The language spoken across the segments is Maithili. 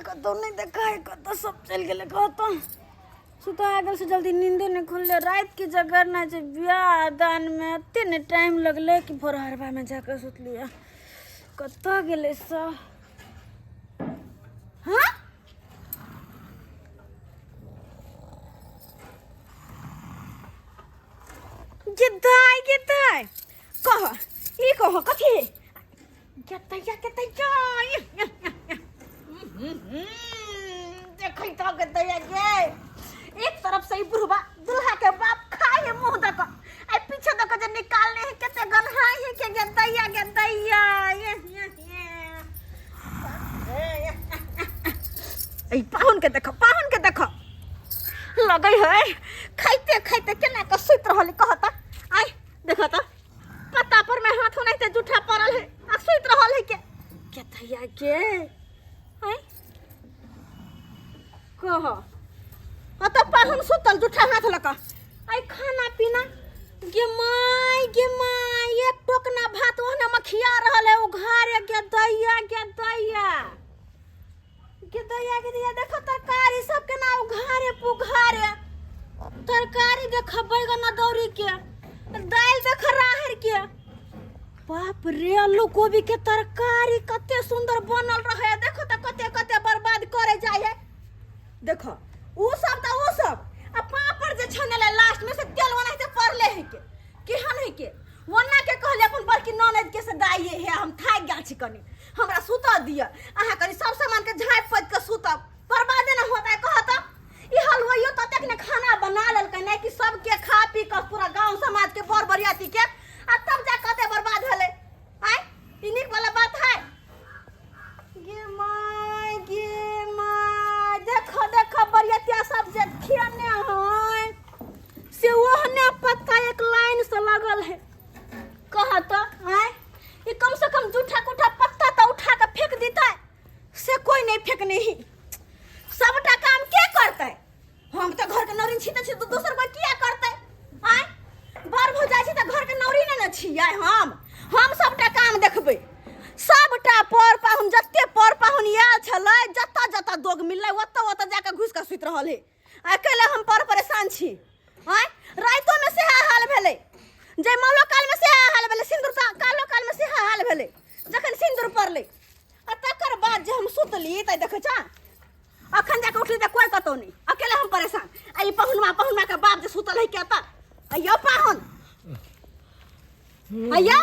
कतहु नहि देखाय कतऽ सब चलि गेलै कतऽ सुता गेल से जल्दी नींदे नहि खुललै रातिके जगरना छै बियाह दानमे एते ने टाइम लगलै कि भोरहरबामे जाकऽ सुतलियै कतऽ गेलै सब हँ गे दाइ गे दाइ कह ई कह कथी गे दैया गे दैया देखै तऽ गे दैया गे एक तरफ से ई बुढ़बा दुल्हा के बाप खाए है मुंह दक आ पीछे दक जे निकालने है कते गन्हाई है के गे दैया गे दैया ये ये ये ई पाहुन के देखो पाहुन के देखो लगै है खाइते खाइते केना कऽ सुति रहल है कहता आइ देखो तऽ पत्ता पर में हाथ ओनाहिते जूठा पड़ल है आ सुति रहल है के के थैया के आइ कह अतऽ पाहुन सुतल जूठा हाथ लऽ कऽ आइ खाना पीना गे माय गे माय एक टोकना भात ओहने में खिया रहल है उघारे गे दैया गे दैया गे दैया गे दैया देखो तरकारी सब केना उघारे पुघारे तरकारी देख बैगन अदौरी के दालि देख राहर के बाप रे आलू गोभी के तरकारी कते सुंदर बनल रहे देखो तऽ कते कते बर्बाद करे जाय है देखो उ सब तऽ उ सब आ पापड़ जे छनेले लास्ट में से तेल ओनाहिते पड़ले है के केहन है के ओना के कहले अपन बड़की ननद के से दाइए हे हम थाकि गेल छी कनी हमरा सुतऽ दिअ अहाँ कनी सब सामान के झाँपि पोति के सुतब बर्बादे न होता कहत ई हलवाइयो ततेक ने खाना बना लेलकै ने कि सबके खा पी कऽ पूरा गांव समाज के बर बरियाती के आ तब जा कते बर्बाद भेलै आय ई नीक वाला बात है गे माय गे माय देखो देखो बरियतिया सब जे खियने है से ओहने पत्ता एक लाइन से लगल है कह तो आय ई कम से कम जूठा कुठा पत्ता तो उठा के फेंक देता से कोई नहीं फेंकने ही सबटा काम के करते हम तो घर के नौरिन छी तऽ छी तऽ दोसर कोई किया करते आय बड़ भऽ जाइ छै तऽ घर के नौरी नहि ने छियै हम सबटा काम देखबै सबटा पर पाहुन जते पर पाहुन आयल छलै जतऽ जतऽ दोग मिललै ओतऽ ओतऽ जाकऽ घुसि कऽ सुति रहल है अकेले हम पर परेशान छी आय राइतो में सेहा हाल भेलै जयमालो काल में सेहा हाल भेलै सिंदूर कालो काल में सेहा हाल भेलै जखन सिंदूर पड़लै आ तकर बाद जे हम सुतली तऽ देखै छा अखन जाके उठली तऽ कोई कतौ नहि अकेले हम परेशान आ ई पहुनमा पहुनमा के बाप जे सुतल है के तऽ अयौ पाहुन अयौ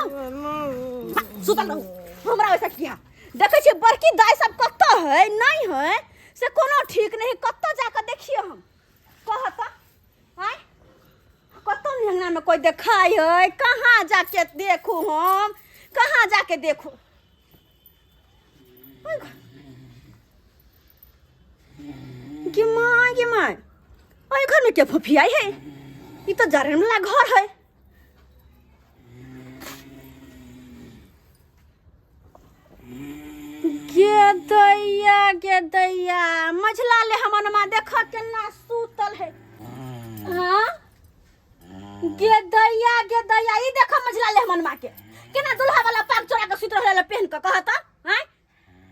सुतल रहू हमरा वैसा किया देखै छियै बड़की दाइ सब कतऽ है नहि है से कोनो ठीक नहि है कतऽ जाकऽ देखियै हम कह तऽ आँय कतौ नहि अंगनामे कोइ देखाइ है कहाँ जाके देखू हम कहाँ जाके देखू गे माय गे माय ओहि घरमे के फुफियाई है ई तऽ जरन वाला घर है गे दैया गे दैया मझला ले हमर माँ देख केना सुतल है हाँ गे दैया गे दैया ई देख मझला ले हमर माँ के केना दुल्हा वाला पाग चोरा के सुत रहल पहन के कहता हैं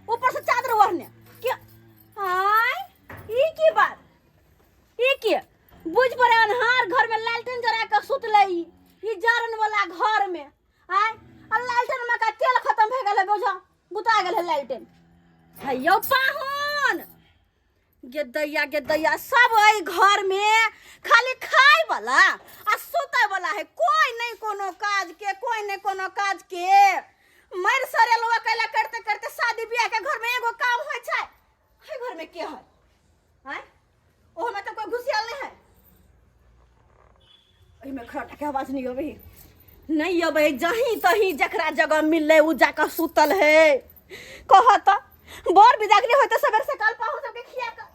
ऊपर से चादर ओढ़ने के आय ई की बात ई की बुझ पड़े अन्हार घर में लालटेन जरा के सुतले ई ई जारन वाला घर में आय आ लालटेन में का तेल खत्म भए गेल है बुझा बुता गेल है लालटेन हैयो पाहुन गे दैया गे दैया सब एहि घर में खाली खाय वाला आ सुतै वाला है कोई नहीं कोनो काज के कोई नहीं कोनो काज के मर सरे लोग अकेला करते करते शादी बियाह के घर में एगो काम होइ छै है घर में के है आय ओहो में तो कोई घुसियाल नहीं है ओहिमे खराटा के आवाज नहीं अबै नहीं अबै जहीं तहीं जकरा जगह मिललै ओ जाकऽ सुतल है कह तऽ बर बिदागरी होते सवेरे सकाल पाहुन सबके खिया कऽ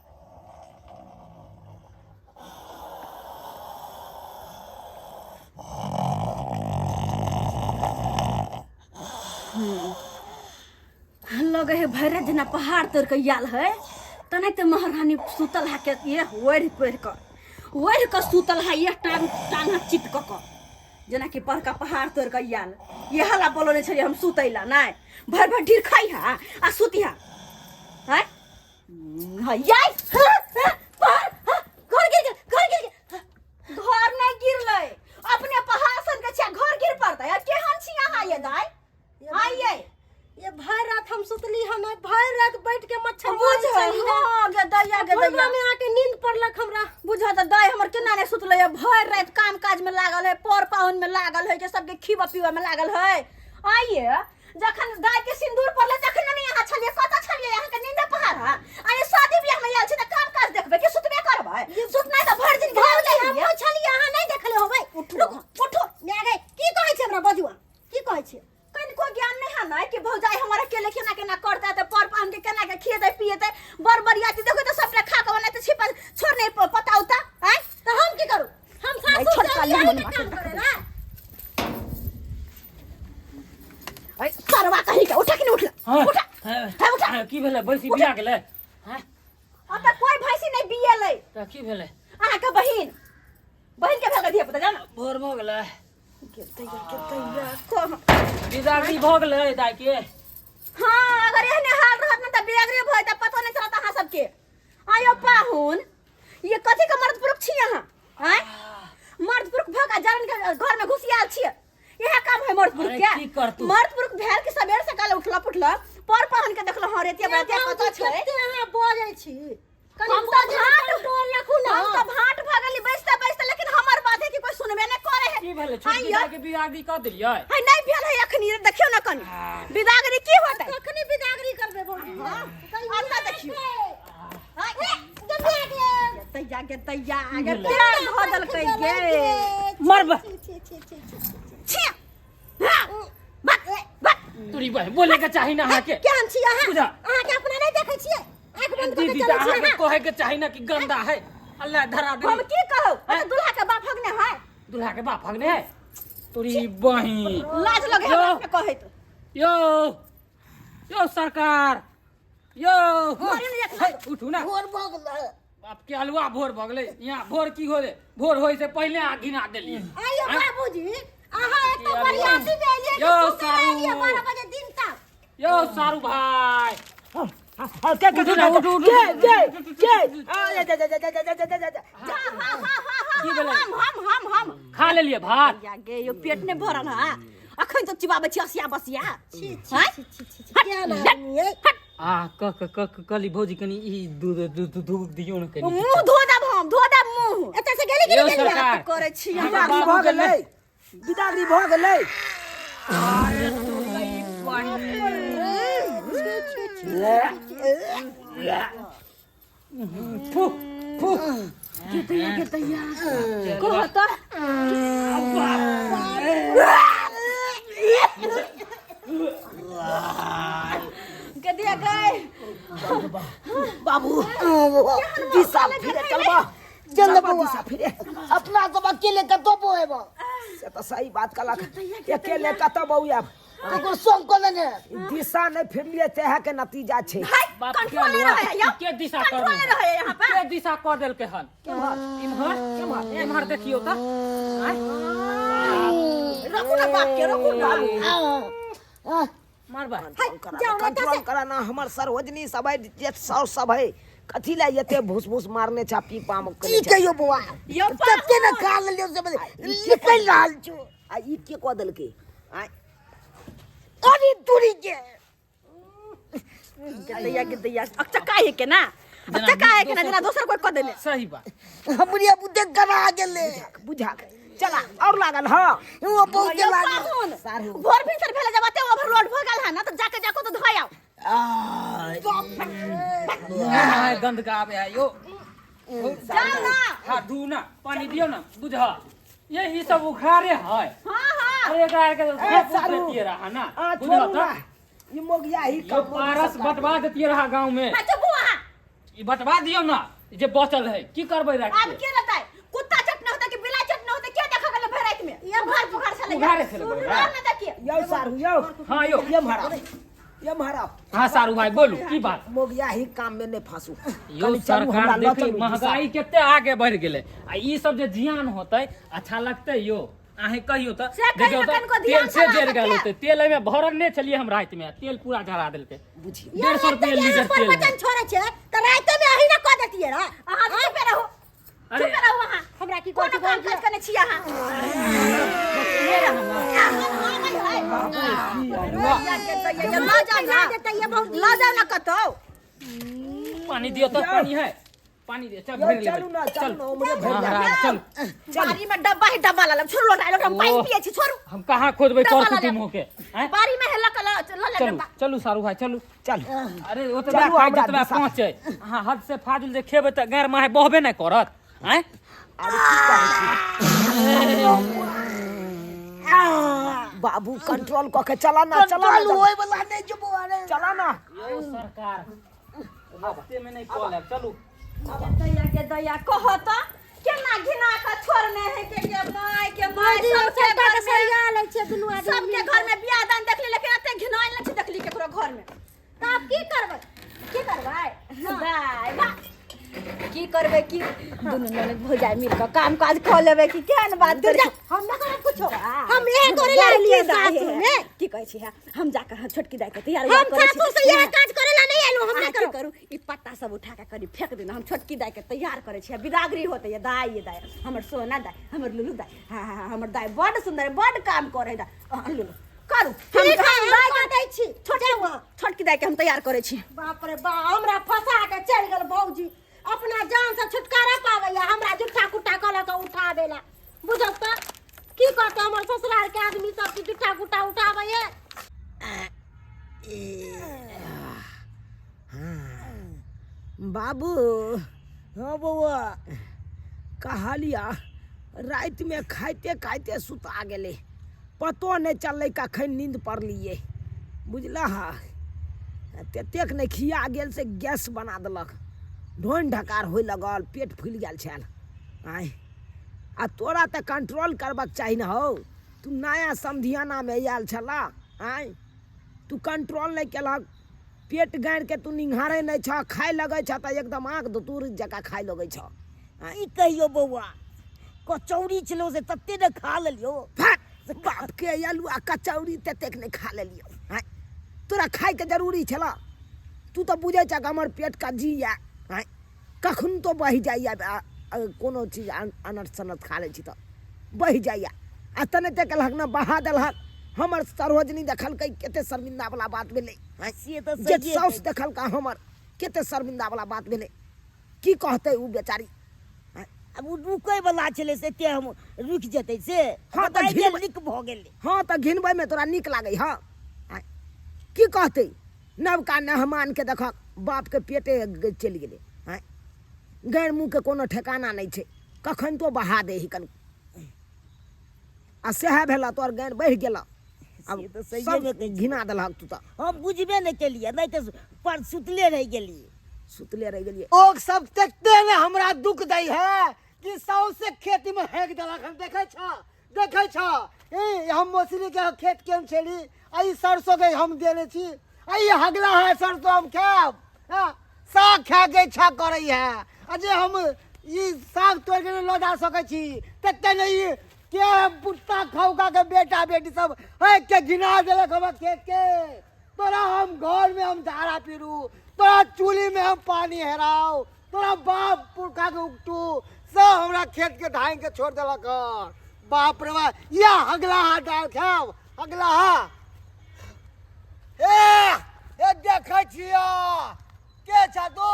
लगे है भैरव जेना पहाड़ तोड़ के आयल है तेनाहिते महारानी सुतल है के ये ओढ़ि पढ़ि कऽ ओढ़ि कऽ सुतल है ये टांग टांग हाथ चित कऽ कऽ जेनाकि बड़का पहाड़ तोड़ कऽ आयल इएह ला बोलने छलियै हम सुतै ला नहि भरि भरि ढीर खाइ हा आ सुती हा हैं हाँ याई हाँ, हाँ, पहाड़, हाँ, घर गिर गेल, घर गिर गेल। घर नहीं गिरलै अपने पहाड़ सन के छिया घर गिर पड़तै आ केहन छी अहाँ ये दाइ हाँ ये ये भर रात हम सुतली हन भर रात बैठ के मच्छर बुझ मारै छली हन। हाँ गे दैया गे भोरवा दैया में आके नींद पड़लक हमरा बुझ तऽ दाइ हमर केना नहि सुतलै है भरि राति काम काज में लागल है पर पाहुन में लागल है के सबके खीबा पीबा में लागल है आइए जखन दाइ के सिंदूर पड़लै तखन नहि अहाँ छलियै कतऽ छलियै अहाँके नींदे पहाड़ है आइए शादी बियाह में आयल छी तऽ काम काज देखबै कि सुतबे करबै सुतनाइ तऽ भरि दिन घर भौजी जाइए हमहूँ छलियै अहाँ नहि देखले होबै उठू उठू माय गै की कहै छै हमरा बजुआ की कहै छै कनिको ज्ञान नहि है ने कि भौजाई हमर अकेले केना केना करतै तऽ पर पाहुन के केना के खिएतै पिएतै बर बरियाती देखो तऽ सबटा खा के बनाते छिपल छोड़ नहीं पता उता आँय तऽ हम की करू हम सासुर छोटका से एलियै लेमन अहीँके काम माखन करे ला अरे सरवा कहीं के उठा कि नहीं उठला हाँ, उठा हाँ, है उठा हाँ, की भेलै भैंसी बिया गेलै हाँ, अतऽ कोई भैंसी नहीं बियेलै तऽ की भेलै अहाँ के बहिन बहिन के भेल धिया पुता जाना भोर भऽ गेलै गिरतैया गिरतैया कह बिदागरी भऽ गेलै दाइ के हाँ अगर एहने हाल रहत ना तऽ बिदागरी भऽ जेतै पतो नहीं चलत अहाँ सबके आयो पाहुन ये कथी के मर्द पुरुष छी अहाँ आँय मर्द पुरुष भऽ के जरन के घर में घुसियाल छियै इएह काम है मर्द पुरुष अरे के की करतू? मर्द पुरुष भेल के सबेर सकाल उठला पुठला पर पाहुन के देखलो हँ रेतिया बरातिया कतऽ छै कते अहाँ बजै छी कनी हम तऽ बजै भाट कंट्रोल राखू ना हम तऽ भाट भऽ गेली बैसते बैसते लेकिन हमर बात है कि कोई सुनबे नहि करे है की भेलै छोटकी आइयो। दाइ के बिदागरी कऽ देलियै है नहीं भेल है अखनी देखियौ ना कनी बिदागरी की होतै कखनी बिदागरी करबै भौजी अतऽ देखियौ तैया गे तैया गे पेड़ धऽ देलकै गे मरब छी हाँ, बक बक तोरी बहिन बोले के चाही ना अहाँके केहन छी अहाँ बुझा। अहाँके अपना नहि देखै छियै आँखि बंद कऽ के दीदी तऽ चलै छी अहाँके अहाँ कहे के चाही ना कि गंदा है अल्लाह धरा दे हम की कहू अरे दूल्हा के बाप हगने है दूल्हा के बाप हगने है तोरी बहिन लाज लगे यो। हमरा के कहैत यो यो सरकार यो मारियो ने एक हे, उठू ना भोर भऽ गेलै बाप के हलुआ भोर भऽ गेलै यहाँ भोर की होले भोर होय से पहिले अहाँ घिना देलियै आइयो आँय? बाबूजी अहाँ एतऽ बरियाती में एलियै यौ, कि सुतै लए एलियै सारू। 12 बजे दिन तक यो सारू भाई के के उठू ना, उठू, उठू, के उठू, के उठू, उठू, के उठू, उठू। आ जा जा जा जा जा जा जा जा जा हाँ हाँ हाँ हाँ की भेलै? हम हम हम हम खा लेलियै भात या गे यो पेट नहि भरल है अखन तो चिबाबै छी असिया बसिया छी छी आँय? छी छी छी छी केहन आदमी अइ आ क क क क- कहली भौजी कनी ई दूध दूध दूध दियौ ने कनी मुंह धो देब हम धो देब मुंह एतऽ से गेली कि यौ नहि गेली सरकार करै छी हम बिदागरी भऽ गेलै बिदागरी भऽ गेलै फू फू दैया गे दैया कह तऽ गे दिया गए बाबू दिशा फिरे चलबा चल चलबा बौआ। दिशा फिरे अपना सब अकेले कतौ बोएब से तऽ सही बात कहलक अकेले कतऽ बौआब ककरो संग कऽ लेने दिशा नहि फिरलियै तेहे के नतीजा छै हाय बाप के कंट्रोल नहीं हलुआ रहे यौ के दिशा कर कंट्रोल नहीं रहे यहाँ पर के दिशा कऽ देलकै हन इम्हर इम्हर इम्हर देखियौ तऽ आँय? रखू ना बाप के रखू ना मारबा कंट्रोल करा ना हमर सरोजनी सब है जेठ साउस सब है कथी ला एते भूस भूस मारने छा पी पाम की कने छा कहियो बौआ यौ कते ने खा लेलियो से निकलि रहल छौ आ ई के कऽ देलकै आँय अरे दूरी के दैया के दैया अचका है के ना अचका है के ना जेना दोसर कोई कऽ देले सही बात हमरे बुद्धे गरा गेलै बुझा चला और लागल हाँ वो बहुते यौ लागल पाहुन सारू। भोर भिनसर भेले जब आते ओवरलोड भऽ गेल है ना तऽ जाके जाको तऽ धोय आउ आय, गंध का आबे है यो जाओ ना हाँ धू ना पानी दियो ना बुझा ये ई सब उखाड़े है हाँ हाँ अरे एकरा आर के ए, सब सारू। देतिए रहा ना आ बुझल छोड़ू ना तऽ ई मोगिया ही यो कम पारस बंटवा देतिए रहा गांव में हाँ चुप अहाँ ई बंटवा दियो ना ई जे बचल है की करबै राख आब के रहतै कुत्ता चटना होतै कि बिलाइ चटना होतै के देखऽ गेलै भरि राति में ये घर पुखार छलै उघारे छलै भरि राति। ना देखिए यौ सारू यौ हाँ यो ये महाराज ये महाराज हाँ सारू भाई बोलू की बात मोगिया ही काम में नहीं फांसू यो कनी चलू हमरा सरकार लऽ देखी चलू महंगाई कते आगे बढ़ गेलै आ ई सब जे जियान होतै अच्छा लगतै यो अहें कहियो तऽ से कहियो देखियौ तऽ कनिको ध्यान तेल से से जरि गेल राखके। होतै तेल एहिमे भरल नहि छलियै हम रातिमे तेल पूरा जरा देलकै बुझियौ 150 रुपये लीटर तेल है। वचन छोड़े छै तऽ रातिमे अही अहाँ लऽ जाउ ना लऽ जाउ ना कतौ पानी दियो तो पानी है पानी दियो चल यौ, भरि चलू ना चलू ना उम्रे भरि जायत। महाराज चल बाड़ी में डब्बा ही डब्बा लऽ लेब छोड़ू लोटा लोटा हम पानि ओह। पियै छी छोड़ू हम कहाँ खोजबै डब्बा कर लऽ कुटुम लेब। होके आँय? बाड़ी में है लऽ कऽ लऽ लऽ लेब चलू डब्बा चलू सारू भाई चलू चल अरे ओतबा चलू, खाइ हमरा जतबा दिशा। पहुँचे अहाँ हद से फाजुल जे खेबै तऽ गैर माहे बहबे नहि करत आँय अरे की कहै छी बाबू कंट्रोल कऽ के चला ना चला कंट्रोल ना होय वाला नहि छै बौआ रे चला ना यौ सरकार रास्ते में नहीं कॉल है चलू दया के दया कहो तो केना घिना के छोड़ने है के के माय के माय भौजी सबके सबटा घर के में सरिया लै छियै दुनू आदमी सबके घर में बियाह दान देखली लेकिन एते घिनायल नहि छै देखली केकरो घर में तऽ आब की करबै की करबै दाय बा की करबै की दुनू ननद भौजाई मिल कऽ काम काज कऽ लेबै की केहन बात दूर करै जा छी? हम ना करब कुछो हम हम इहे करे ला एलियै सासुर में की कहै छी हम जाकर हम छोटकी दाई के तैयार हम सासुर से इहे काज करे ला नहीं एलहुँ हम अहाँ नहीं की करब करू ई पत्ता सब उठा के कनी फेंक देना हम छोटकी दाई के तैयार करै छी बिदागरी होते ये दाई ये दाई हमर सोना दाई हमर लुलु दाई हाँ हाँ हाँ, हमर दाई बड सुंदर बड काम करे दाई अहाँ लुलु करू हम ठीक है हम हम दाई कर के दै छी छोटकी छोटकी दाई के हम तैयार करै छी बाप रे बाप हमरा फंसा के चलि गेल भौजी अपना जान से छुटकारा पाबैया हमरा जुट्ठा कुट्टा कऽ लऽ कऽ उठा देला बुझल तऽ की कहतै हमर ससुराल के आदमी सब कि जुट्ठा कुट्टा उठाबैया बाबू हाँ बौआ कहलिया रातिमे खाइते खाइते सुता गेलै पतो नहि चललै कखन नींद पड़लियै बुझलह ततेक नहि खिया गेल से गैस बना देलक ढोनि ढकार होय लगल पेट फुलि गेल छल आँय आ तोरा तऽ कंट्रोल करबाक चाही ने हौ तू नया समधियानामे आयल छलह आँय तू कंट्रोल नहि केलहक पेट गाड़िके तू निंघारै नहि छह खाय लगै छह तऽ एकदम आँख धतूर जकाँ खाय लगै छह की कहियो बौआ कचौड़ी छलो से तते ने खा लेलियो फट बाप के आलू आ कचौड़ी ततेक नहि खा लेलियो आँय तोरा खायके जरूरी छलऽ तू तऽ बुझै छह हमर पेट कज्जी यऽ आँय कखन तो बहि जाइए कोनो चीज अनर्थ सनर्थ खा लै छी तऽ बहि जाइए आ तनते केलहक ने बहा देलहक हमर सरोजनी देखलकै कते शर्मिंदा वाला बात भेलै आँय से तऽ जे सहिए साउस देखलका हमर कते शर्मिंदा वाला बात भेलै की कहतै ओ बेचारी आब ओ रुकै वाला छलै से एते हम रुकि जेतै से हाँ, तऽ आइ घिनबै। नीक भऽ गेलै हँ तऽ घिनबैमे तोरा नीक लागै हँ आँय, की कहतै नवका मेहमानके देखक बापके पेटे चलि गेलै आँय गैर मुँहके कोनो ठेकाना नहि छै कखन तो बहा दे ही कन आ सएह भेल तोहर गैर बढ़ि गेल आब से तऽ सहिए सब मे कहै छी। घिना देलहक तू तऽ हम बुझबे नहि केलियै नहि तऽ पर सुतले रहि गेलियै सुतले रहि गेलियै लोग सब तते ने हमरा दुख दै है कि सौंसे खेती में हेक देलक हम देखै छ देखै छ ई हम मौसरी के खेत के हम छेली आ ई सरसों के हम देने छी आ ई हगला है सरसों हम खायब हाँ, साग खाय के इच्छा करै है आ जे हम ई साग तोड़ के लऽ जा सकै छी तते ने ई के बुट्टा खौका के बेटा बेटी सब है के घिना देलक हमर खेत के तोरा हम घर में हम झाड़ा पीरू तोरा चूल्ही में हम पानी हेराउ तोरा बाप पुरखा के उगटू सब हमरा खेत के धान के छोड़ देलक हन बाप रे बाप या अगला हा दाल खाब अगला हा ए ए देखै छियो के छ तू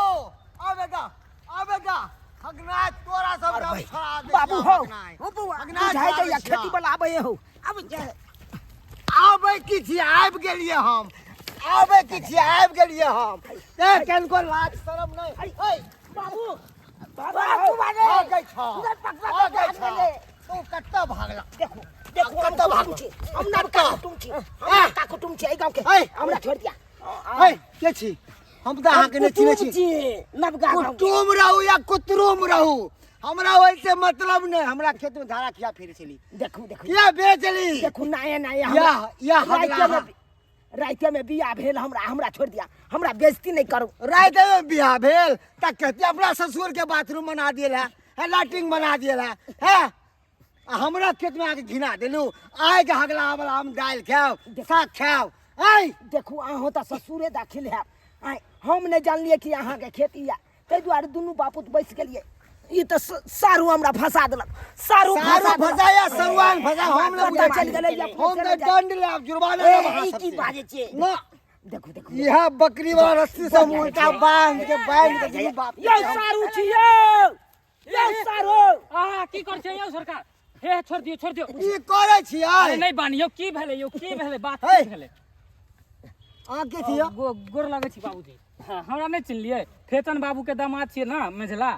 आ बेटा आ बेटा अगना तोरा सब अरे के हम भाई, छोड़ा दै बाबू छियौ, हौ अगनाइ। हो बौआ अगना बुझाइ छोड़ा दैया दै छियौ। खेती वाला आबै हौ आब आबै की छी आबि गेलियै हम आबै की छी आबि गेलियै हम ए कनको लाज शरम नहि ऐ बाबू बाबू भागै छ पकड़ा भागै छ तू कतऽ भागला देखो देखो हम कतऽ कुटुम भागल? छी हम नबका कुटुम छी हम नबका कुटुम छी एहि गाँव के ऐ। हमरा छोड़ दिया ऐ के छी हम तऽ अहाँके नहि चिन्है छी नवका गाँव के। कुटुम रहू या कुतरुम रहू हमरा ओहिसे मतलब नहि हमरा खेत में धारा किया फेर छली देखू देखू किया बेचली देखू नया नया या या हगला रातिमे रातिमे में बियाह भेल हमरा हमरा छोड़ दिया हमरा बेइज्जती नहीं करू राति में बियाह भेल तऽ कहती अपना ससुर के बाथरूम बना दियल है है लैट्रिन बना दियल है है आ हमरा खेत में आके घिना देलू आइ के हगला वाला हम दालि खायब साग खायब ऐ देखू अहाँ तऽ ससुरे दाखिल है आँय हम नहि जानलियै कि अहाँके खेती यऽ ताहि दुआरे दुनू बापूत बैस गेलियै ई तऽ सारू हमरा फंसा देलक सारू सारू फंसा देलक। फंसा या सरुआन फंसा हम नहि कतऽ बुझै चलि छी। गेलै या हम फंसे तऽ जाय। दंड लेब जुर्माना ए, लेब अहाँ ई की सबसे। बाजै छियै ना देखू देखू इएह बकरी वाला रस्सी से हम उल्टा बांध के दुनू बाप यौ सारू छी यौ यौ सारू आ की कर छै यौ सरकार हे छोड़ दियौ छोड़ दियौ की करै छियै अरे नहि बान्हियौ की भेलै यौ की भेलै बात हे। की भेलै अहाँ के छियै गोर लगै छी बाबूजी हाँ हमरा नहि चिन्हलियै खेतन बाबू के दामाद छियै ने मेझला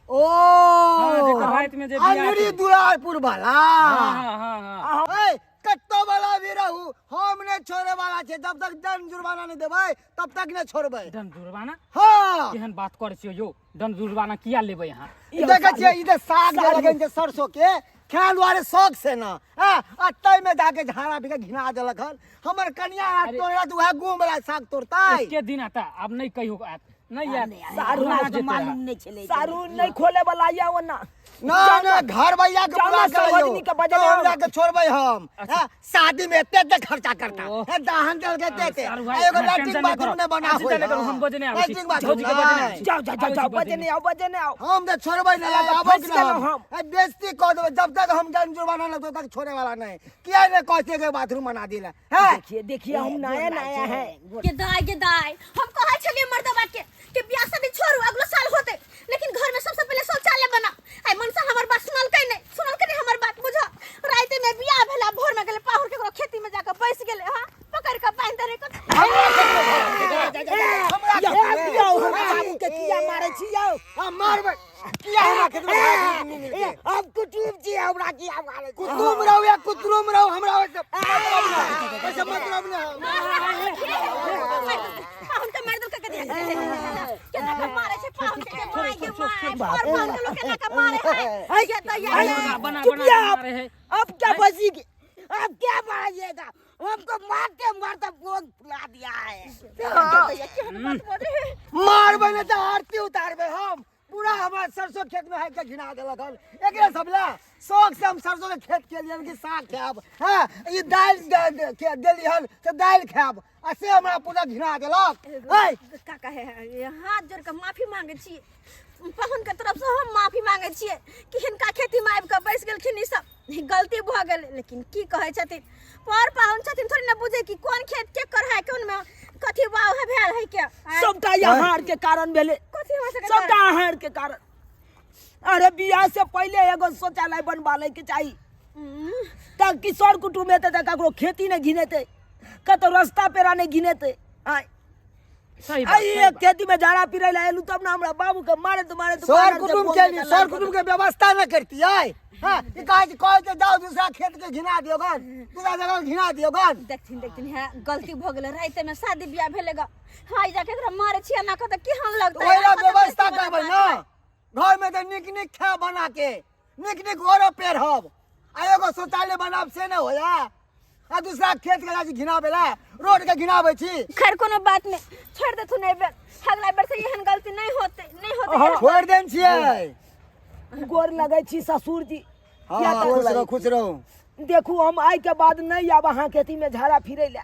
ओ हाँ, जेकर राति में जे बियाह अंगरी छै। दुलारपुर वाला हाँ हाँ हाँ हाँ ए कत्तो वाला भी रहू हम नहीं छोड़े वाला छे जब तक दंड जुर्माना नहीं देबै तब तक नहीं छोड़बै दंड जुर्माना हाँ केहन बात करै छियै यौ दंड जुर्माना किया लेबै अहाँ देखै छियै ई जे साग जे लगेने छै सरसों के खाय दुआरे शौक से ना हाँ आ तै में जाके झाड़ा भी के घिना देलक हन हमर कनिया आर तोड़ा तऽ उएह गुम वाला साग तोड़तै एके दिन आता आब नहि कहियो आयत नहीं आयत सारू ना हमरा जेतै मालूम नहीं छलै सारू नहीं खोले वाला या ओना ना ना घर भैया के जाओ बुला ना, के लइयो। सरवजनी के बजने तो आओ। हमरा के छोड़बै हम हाँ, शादी में एते एते खर्चा करता ओह। है दाहन देल के एते एते सारू आ भाई, एगो अहाँ लैट्रिन टेंशन नहि बाथरूम करू। नहीं बना अहाँ चिंता होय नहि करू, हम बजने आबै छी। लैट्रिन बाथरूम भौजी के बजने आबै नहि। छी। जाओ जाओ जाओ आबै जाओ छी बजने। बजने आओ बजने आओ हम तो छोड़बै नहीं साला आबो फंस कि ना गेलहुँ हम हम। ए, बेइज्जती कऽ देबै जब तक हम दंड जुर्माना नहीं तब तक छोड़े वाला नहीं किया नहीं कहते के बाथरूम बना दिला है देखिए देखिए हम नया नया है के दाय के दाय हम कहै छलियै मर्दबा के कि बियाह शादी छोड़ू अगलो साल होते लेकिन घर में सबसे पहले शौचालय बना आई मनसा हमर बात सुनलकै नहीं सुनलकै नहीं हमर बात बुझ राते में बियाह भेला भोर में गेले पाहुर के ककरो खेती में जाके बैस गेले हां पकड़ के बांध दे रे हमरा यौ यौ हम बाबू के किया मारै छी यौ हम मारबै किया हमरा खेत में घास नहीं मिलते हम कुटुम छी हमरा की मारै छी कुतुम रहो या कुतरुम रहो हमरा वैसे मतलब नहीं वैसे मतलब नहीं पाहुन के मार देलकै के केना के मारे छै पाहुन के माय के माय पर पाहुन के लोग केना के मारे है ये तो ये बना बना चुप के आप मारे है अब क्या बची अब क्या मारिएगा हमको मारते मारते बोझ फुला दिया है केहन बात बोले है मारबै नहीं तो आरती उतारबै हम पूरा हमार सरसों खेत में है के घिना देलक हन एकरे सब ला शौक से हम सरसों के खेत के लिए कि साग खायब हाँ ई दालि के देली हन से दालि खायब आ से हमरा पूरा घिना देलक ऐ का कहे है हाथ जोड़ के माफी मांगे छी पाहुन के तरफ से हम माफी मांगे छियै कि हिनका खेती में आबि कऽ बैस गेलखिन ई सब गलती भऽ गेल लेकिन की कहै छथिन पर पाहुन छथिन थोड़ी ने बुझे कि कोन खेत के कर है कोन में कथी बाव है भेल है के आँय? सबटा अहार के कारण भेलै कथी हो सके सबटा अहार के कारण अरे बियाह से पहिले एगो शौचालय बनवा लै के चाही ताकि सर कुटुम्ब एतै तऽ ककरो खेती नहि घिनेतै कतौ रस्ता पेरा नहि घिनेतै आँय सही बात, आई सही एक बात। खेती में झाड़ा पिरै ला एलू तब ना हमरा बाबू के मारत मारत सर कुटुम्ब के लिए सर कुटुम्ब के व्यवस्था न करती है हाँ ये कहे कि कहे के जाओ दूसरा खेत के घिना दियो गन दूसरा जगह घिना दियो गन देखथिन देखथिन है गलती भऽ गेलै राति में शादी बियाह भेलै ग हाँ ई जाके एकरा मारे छियै ना कऽ तऽ केहन लगतै ओहि ला अहाँ कतऽ व्यवस्था बेटी करबै वाला ना बात घर में तो निक निक खा बना के निक निक औरो पेड़ हब आ एगो शौचालय बनाब से न होया आ दूसरा खेत के जाय घिनाबै ला रोड के घिनाबै छी खैर कोनो बात नहीं छोड़ देथुन एहि बेर अगला बेर से एहन गलती नहीं होते नहीं होते छोड़ देन छियै गोर लगै छी ससुर जी हाँ किया तऽ खुश रहो खुश रहो देखू हम आइ के बाद नहीं आब अहाँ के अथी में झाड़ा फिरै लए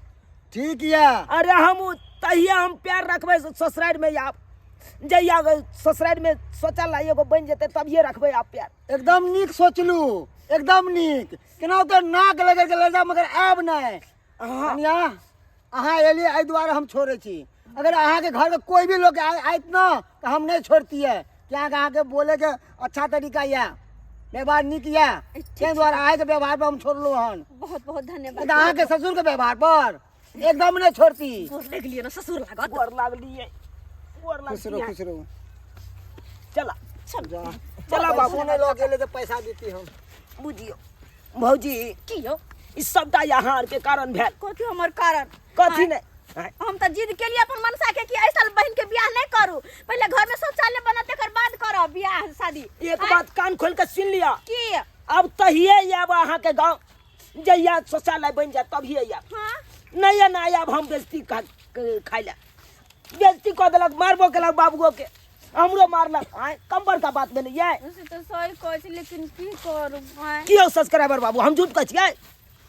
ठीक या अरे हम तहिया हम पैर रखबै ससुरारि में आब जहिया ससुरारि में शौचालय एगो बनि जेतै तभिए रखबै आब पैर एकदम नीक सोचलू एकदम नीक केना तो नाक लगल के लजा मगर आब नहि कनिया अहाँ एलियै एहि दुआरे हम छोड़ै छी अगर अहाँके घरके कोई भी लोग आयत न तऽ हम नहि छोड़तियै कियाकि अहाँके बोलैके अच्छा तरीका यऽ व्यवहार नीक यऽ ताहि दुआरे अहाँके व्यवहार पर हम छोड़लहुँ हन बहुत बहुत धन्यवाद तऽ अहाँके ससुरके व्यवहार पर एकदम नहि छोड़ती गोर लागि लिअ ने ससुर लागत गोर लागलियै गोर खुश रहू लागलियै खुश रहू चला जा चला बाबू। पैसो नहि लऽ गेलै तऽ पैसा देती हम बुझियौ भौजी की यौ ई सबटा यहाँ आर के कारण भेल कथी हमर कारण कथी नहि आँय, हम तऽ जिद केलियै अपन मनसा के कि एहि साल बहिन के बियाह नहि करू पहिले घर में शौचालय बनत तकर बाद करब बियाह शादी एक बात कान खोल के सुन लिअ की अब तहिए आयब अहाँके गाँव जहिया शौचालय बनि जायत तभिए आयब हाँ नहि एना आयब हम बेजती खाइ लए बेजती कऽ देलक मारबो केलक बाबुओ के हमरो मारलक आँय कम बड़का बात भेलै ये से तऽ सही कहै छी लेकिन की करू आँय की यौ सब्सक्राइबर बाबू हम झूठ कहै छियै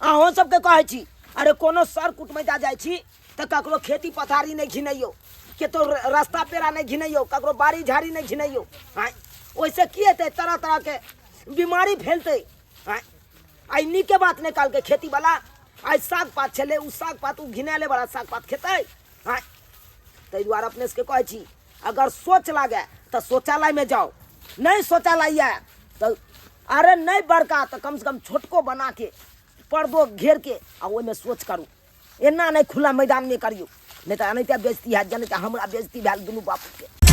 अहूँ सबके कहै छी अरे कोनो सर कुटमैता जाइ छी तऽ ककरो खेती पथारी नहि घिनैयौ कतौ रास्ता पेरा नहि घिनैयौ ककरो बाड़ी झाड़ी नहि घिनैयौ आँय ओहिसँ की हेतै? तरह तरहके बीमारी फैलतै। आँय, आइ नीके बात नहि कहलकै खेतीवला। आइ साग पात छलै, ओ साग पात ओ घिनायले बला साग पात खेतै? आँय, ताहि दुआरे अपने सबके कहै छी, अगर सोच लागे तऽ शौचालयमे जाउ, नहि शौचालय यऽ तऽ अरे नहि बड़का तऽ कमसँ कम छोटको बनाके पर्दो घेरके आ ओहिमे सोच करू। एना नहि खुला मैदानमे करियौ, नहि तऽ एनाहिते बेजती हैत, जेनाहिते हमरा बेजती भेल दुनू बापूके।